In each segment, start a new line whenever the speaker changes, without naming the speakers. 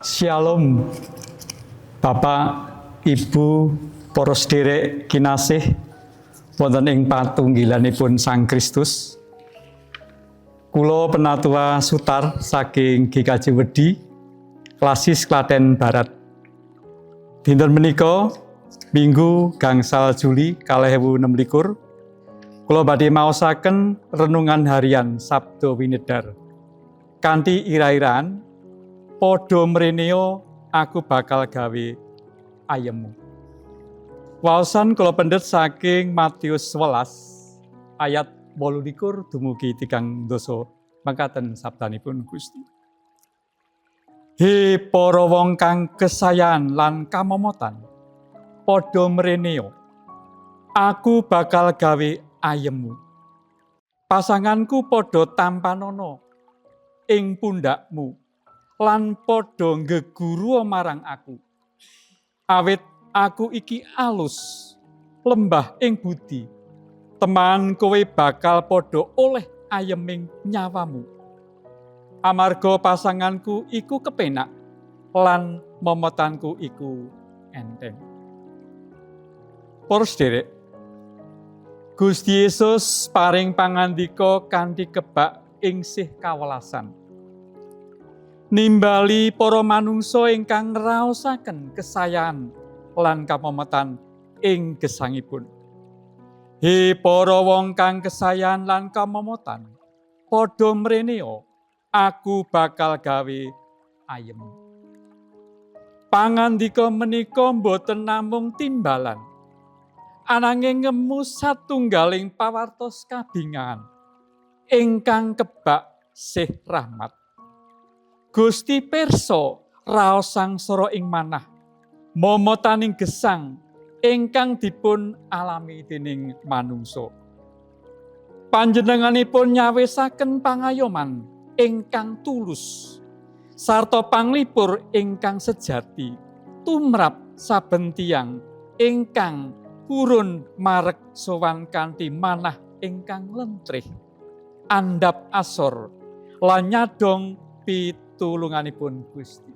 Shalom, Bapak, Ibu, para sederek kinasih wonten ing patunggilanipun Sang Kristus. Kula Penatua Sutar saking GKJ Wedi, Klasis Klaten Barat. Dinten menika Minggu 5 Juli 2026, kula badhe maosaken renungan harian Sabda Winedar. Kanthi ira-iraan "Padha mreneo, aku bakal gawe ayemmu." Waosan kula pendet saking Matius 11 ayat 28 dumugi 30, mangkaten sabdanipun Gusti. "He para wong kang kesayan lan kamomotan, padha mreneo. Aku bakal gawe ayemmu. Pasanganku padha tampanono ing pundakmu lan padha ngeguru marang aku. Awit aku iki alus, lembah ing budi. Teman kowe bakal padha oleh ayeming nyawamu. Amarga pasanganku iku kepenak lan momotanku iku enteng." Para sederek, Gusti Yesus paring pangandika kanthi kebak ing sih kawelasan, nimbali para manungsa ingkang ngraosaken kesayan lan kamomotan ing gesangipun. "He para wong kang kesayan lan kamomotan, padha mreneo, aku bakal gawe ayem." Pangandika menika boten namung timbalan, ananging ngemu satunggaling pawartos kabingahan ingkang kebak sih rahmat. Gusti pirsa raos sangsara ing manah momotaning gesang ingkang dipun alami dening manungsa. Panjenenganipun nyawisaken pangayoman ingkang tulus sarta panglipur ingkang sejati tumrap saben tiyang ingkang purun marek sowan kanthi manah ingkang lentrih, andhap asor lan nyadhong pitulunganipun Gusti.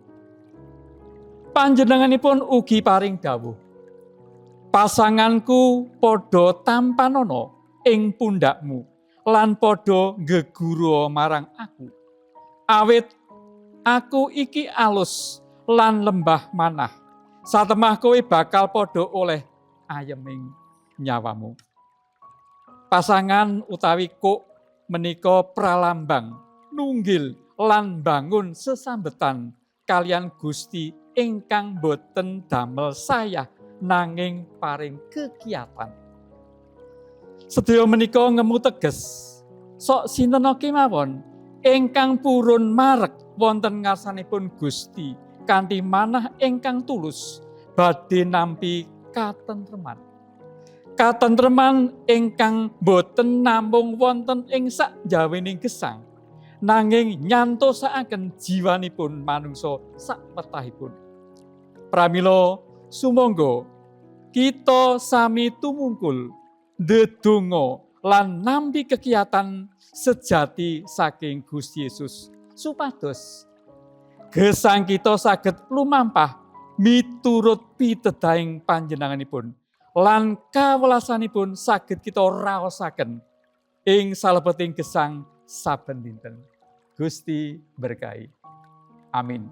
Panjenenganipun ugi paring dawuh, "Pasanganku padha tampanono ing pundhakmu lan padha ngeguru marang aku. Awit aku iki alus lan lembah manah. Satemah kowe bakal padha oleh ayeming nyawamu." Pasangan utawi kuk menika pralambang nunggil lan bangun sesambetan kaliyan Gusti ingkang boten damel sayah nanging paring kekiatan. Sedaya menika ngemu teges sok sinten kemawon ingkang purun marek wonten ngarsanipun Gusti kanthi manah ingkang tulus badhe nampi katentreman. Katentreman ingkang boten namung wonten ing sakjawining gesang, nanging nyantosakaken jiwanipun manungsa sakwetahipun. Pramila sumangga kita sami tumungkul ndedonga lan nampi kekiatan sejati saking Gusti Yesus supados gesang kita saged lumampah miturut pitedahing panjenenganipun lan kawelasanipun saged kita raosaken ing salebeting gesang saben dinten. Gusti berkahi. Amin.